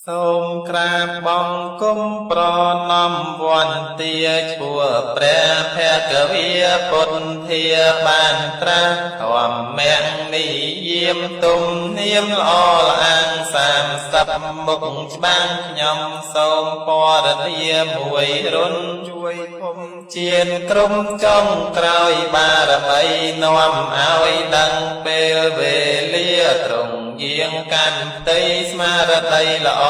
សូមក្រាបបង្គំប្រណម្យវន្តាឈ្មោះព្រះភគវីពុទ្ធាបានត្រាស់ធម្មនិយាមទុំនាមល្អល្អាង30មុខច្បាំងខ្ញុំសូមពរនាមួយរុន ជួយភព ជាតិក្រុមចុងក្រោយបារមីនាំឲ្យដឹងពេលវេលាត្រង់យាងកាន់ផ្ទៃស្មារតីល្អ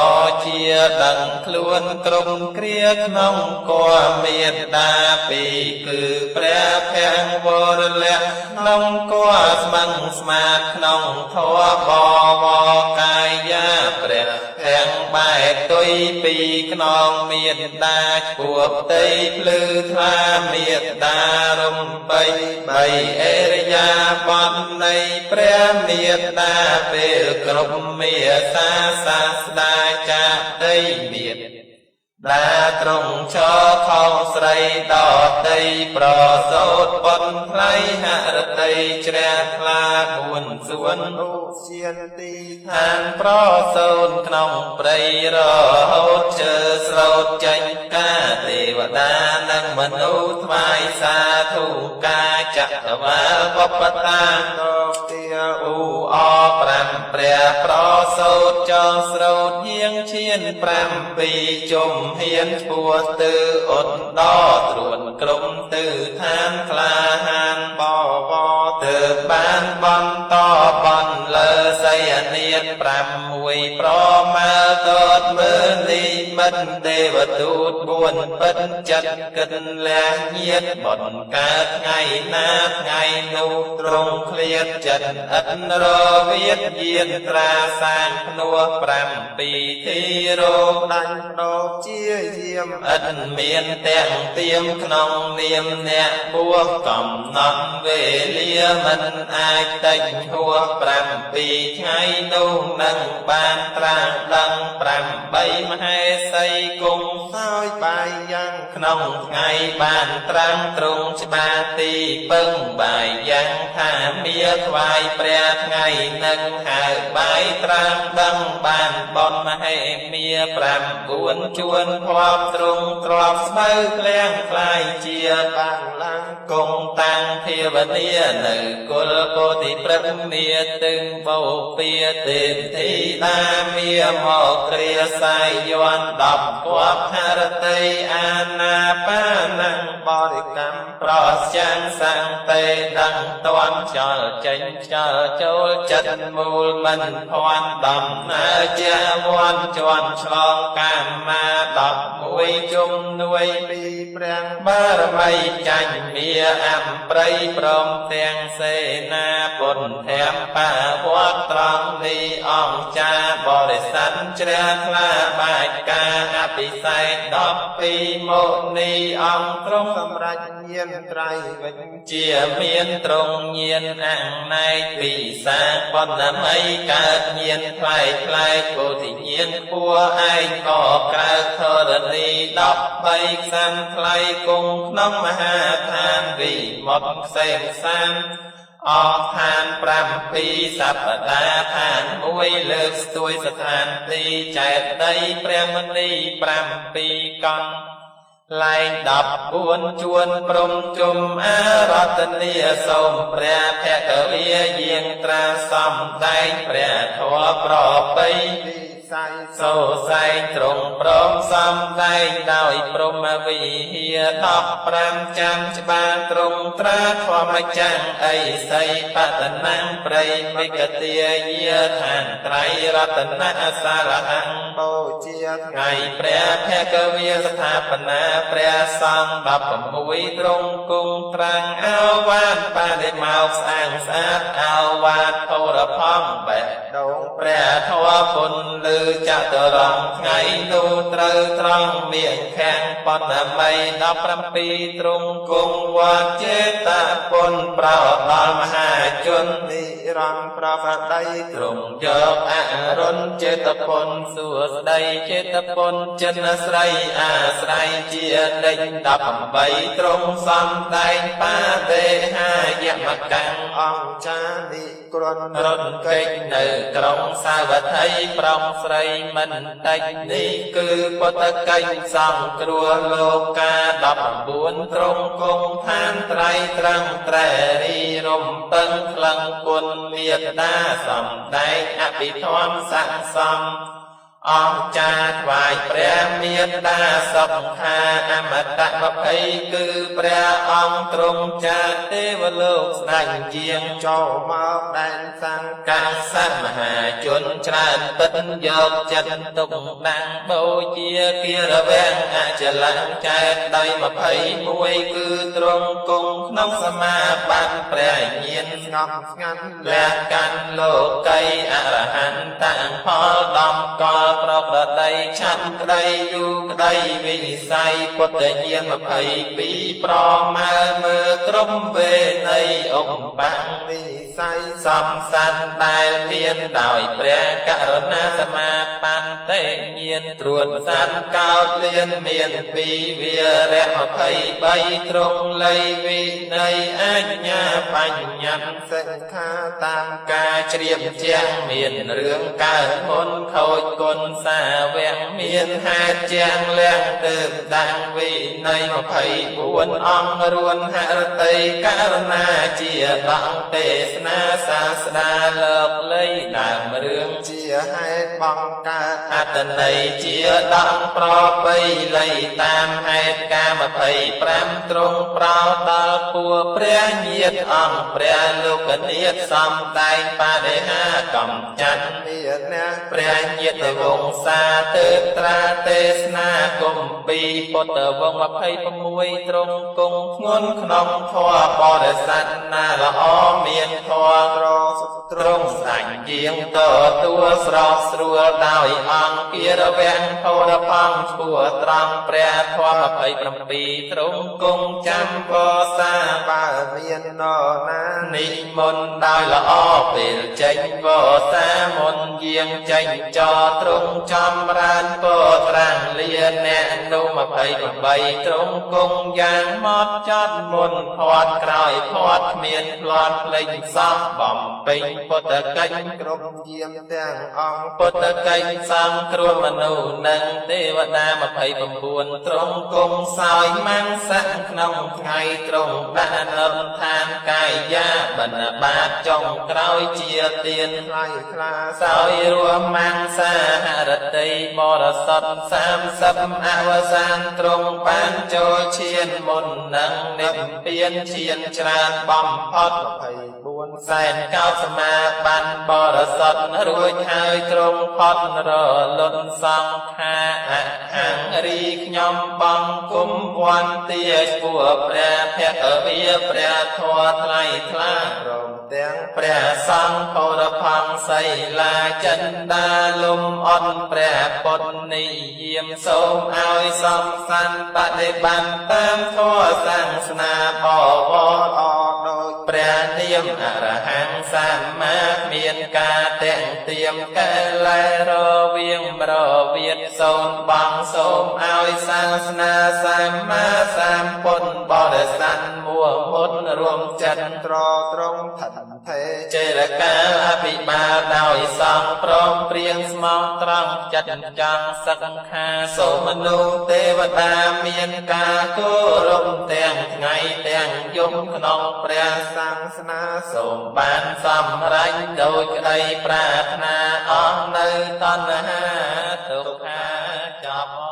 ជាដឹងខ្លួនក្រុមគ្រាក្នុងគមមេត្តាពីរគឺព្រះភង្គវរលៈក្នុងគមស្មឹងស្មាតក្នុងធម៌បវរកាយាព្រះភង្គបែកទុយពីខ្នងមេត្តាឈួផ្ទៃភ្លឺថ្លាមេត្តារំបីបីអេរិយាបថនៃព្រះមេត្តាពេលគ្រប់មេសាសាស្តាចាដីមេត្តាត្រង់ឈរខោស្រីដតីប្រសូតបុនថ្លៃហរតីជ្រះថ្លាបួនសួន ឧស្យានទី ឋានប្រសូនក្នុងព្រៃរហូតជើស្រោតចេញការទេវតានិងមនុស្សថ្វាយសាធុការចក្រវាលបបតា ដកទា អ៊ូអប្រាំព្រះប្រសូតចងស្រោតយាងឈាន7ជុំហ៊ានឈួទិឧត្តរត្រួនក្រុមទិឋានក្លាហាន បវរ ទើបបានបន្តបនលើសីយនាថ6ប្រមាលតតមើលនិមិត្តទេវទូត4ពិតចិត្តគិតលះញាតបនកើតថ្ងៃណាថ្ងៃនោះត្រង់ឃ្លាតចិត្តឥតរវិតយានត្រាសាងភ្នោះ7ទីរោ ដាញ់បដោជាយាម ឥតមានទាំងទៀមក្នុងនាមអ្នកបួសកំណត់វេលាមិនអាចតិចហួស7ថ្ងៃនោះនឹងបានត្រាស់ដឹង8មហេសីគង់ ហើយបាយយ៉ាង ក្នុងថ្ងៃបានត្រាំងទ្រង់ច្បាស់ទីពឹងបាយយ៉ាងថាមាថ្វាយព្រះថ្ងៃនឹងហៅបាយត្រាំងដឹងបានបនមហេមា9ជួនភ័ព្វទ្រង់ទ្របស្បូវក្លៀងคล้ายជា បាំងឡើង គង់តាំងភាវនានៅគុលពោធិព្រឹកមាទឹងបូព៌ាទេពធីតាមាមកគ្រាសាយយន្ត10គប់ហរតីអាណាបានំ បរិកម្ម ប្រស្ចាំងសង្តេដឹងតន់ខ្យល់ចេញខ្យល់ចូលចិត្តមូលមិនភ័ណ្ឌដំណើរជាវ័នជន់ឆ្លងកាមា11ជំនួយ ពីព្រះ បារមីចាញ់មាអំប្រៃព្រមទាំងសេនាពុទ្ធធម្មបាវត្តត្រង់នេះអង្គចាបរិស័ទជ្រះថ្លាបាច់ការអភិសេក12មុនីអង្គទ្រង់ សម្រាប់ញានត្រៃវិញ ជាមានត្រង់ញានអណែកពិសាបណ្ណម័យកើតញានប្លែកប្លែកពោធិញានខ្ពស់ឯងក៏កើតធរណី13ខ្សាំថ្លៃគង់ក្នុងមហាឋានវិមុតខ្សែមសានអស់ឋាន7សប្តាហ៍ឋាន1លើកស្ទួយស្ថានទីចែកដីព្រះមនី7កង់លែង14ជួនព្រំជុំអារតនីសូមព្រះភគវីយាងត្រាសំដែងព្រះធម៌ប្រពៃ វិស័យ សូសែងទ្រង់ព្រមសំដែងដោយព្រហ្មវិហារ15ចាំច្បារទ្រង់ត្រាធម្មចាំងអីសីបតនំប្រិមិកទាយាឋានត្រៃរតនសារហੰ បូជា ថ្ងៃព្រះភគវីស្ថាបនាព្រះសង្ឃ16ទ្រង់គង់ត្រាំងអោវាទបដិមកស្អាងស្អាតអោវាទធរផងបេះ ដង ព្រះធម៌ពុនលឺចតុរងថ្ងៃនោះត្រូវត្រង់មៀងខាំងបណ្ណម័យ17ទ្រង់គង់វត្តចេតពុនប្រោដល់មហាជន និរន្តរប្រវតី ទ្រង់យកអរុណចេតពុនសួស្តីចេតពុនចិនស្រីអាស្រ័យជានិច្ច18ទ្រង់សំដែងបាដេហាយមកាំង អង្គចានិ គ្រាន់ រត់គេចនៅក្រុងសាវត្ថីប្រុងស្រីមិនតិចនេះគឺពុទ្ធកិច្ចសង្គ្រោះលោកកា19ត្រង់គង់ឋានត្រៃត្រឹងត្រែរីរំពឹងក្លឹងគុណមេត្តាសំដែងអភិធម្មស័ក្តិសមអស្ចារ្យថ្វាយព្រះមេត្តាសុខាអមតៈ20គឺព្រះអង្គទ្រង់ចាទេវលោកស្ដេចជាង ចូលមកដែនសង្ កសមហាជនច្រើនពិតយកចិត្តទុកដាក់បូជាគិរវៈអចលំចែកដោយ21គឺទ្រង់គង់ក្នុងសមាបត្តិព្រះញាណ ស្ងប់ស្ងាត់ លះកាន់លោកីអរហន្តផលដំកលប្រក្រតីឆាប់ក្តីយូរក្តីវិស័យពុទ្ធញាណ22ប្រមើមើក្រុមវេនៃឧប និស័យ សំសានដែលមានដោយព្រះករុណាសមាបន្តិញាណត្រួតសានកោតលៀនមានពីវារៈ23ត្រង់លៃវិន័យអញ្ញាបញ្ញត្តិ សិក្ខាតាម ការជ្រាបជាងមានរឿងកើតមុនខូចគុណសាវៈមានហេតុជាងលះទើបដាំងវិន័យ24អង្គរួនហរតីករណាជាដងទេសនាសាស្តាលោកលៃដើមរឿង ជាហេតុបង្កើត អត្តន័យជាដងប្របីលៃតាមហេតុការ25ត្រង់ប្រោដល់ពួព្រះញាតអង្គព្រះលោកនាថសំដែងបដិហាកំចាត់ មានអ្នក ព្រះញាតវង្សាទើបត្រាទេសនាគម្ពីរពុទ្ធវង្ស26ត្រង់គង់ធ្ងន់ក្នុងធម៌បរិស័ទណាល្អមានធម៌ ត្រសុ ត្រង់សាញ់ជាងតទួស្រស់ស្រួលដោយអង្គគិរវៈធរផងឈួត្រង់ព្រះធម៌27ត្រង់គង់ចាំវសា បើមាននរណា និមន្តដោយល្អពេលចេញវសាមុនយាងចេញចត្រង់ចំរើនពោត្រាំងលាអ្នកនោះ28ត្រង់គង់យ៉ាងមកចត់មុនផាត់ក្រោយផាត់គ្មានផ្លាត់ភ្លេចសោះបំពេញពុទ្ធកិច្ច គ្រប់យាមទាំងអង្គ ពុទ្ធកិច្ចសង្គ្រោះមនុស្សនិងទេវតា29ត្រង់គង់សោយមង្សៈក្នុងថ្ងៃត្រង់ដាក់នដ្ឋានកាយាបណ្ឌបាតចុងក្រោយជាទាន ថ្លៃថ្លា សោយរួមមង្សាហរតីបរិសុទ្ធ30អវសានត្រង់បានចូលឈានមុននឹងនិព្វានឈានច្រើនបំផុត 24 សែនកោសមាបានបរិសុទ្ធរួចហើយត្រង់ផុតរលត់សង្ខាអហង្រីខ្ញុំបងគុំវន្តាឈ្មោះព្រះភគវីព្រះធម៌ថ្លៃថ្លា ព្រមទាំង ព្រះសង្ឃភរផង់សីលាចិន្តាលំអន់ព្រះពុទ្ធនិយាមសូមឲ្យសំសានបដិបត្តិតាមធម៌សាសនាបវរ អដូច ព្រះនាមអរហង្គសម្មាមានការទាំងទៀមកែលែរវាងរវិតសូនបងសូមឲ្យសាសនាសម្មាសម្ពុទ្ធបរិស័ទមួមុនរួមចិត្ត ត្រត្រង់ថិតថេរ ចេរកាលអភិបាលដោយសង្ឃព្រមព្រៀងស្មោះត្រង់ចិត្តចង់សឹកខាសូមមនុស្សទេវតាមានការគោរពទាំងថ្ងៃទាំងយប់ក្នុងព្រះ សាសនា សូមបានសម្រេចដោយក្តីប្រាថ្នាអស់នៅតណ្ហាទុក្ខាចប់។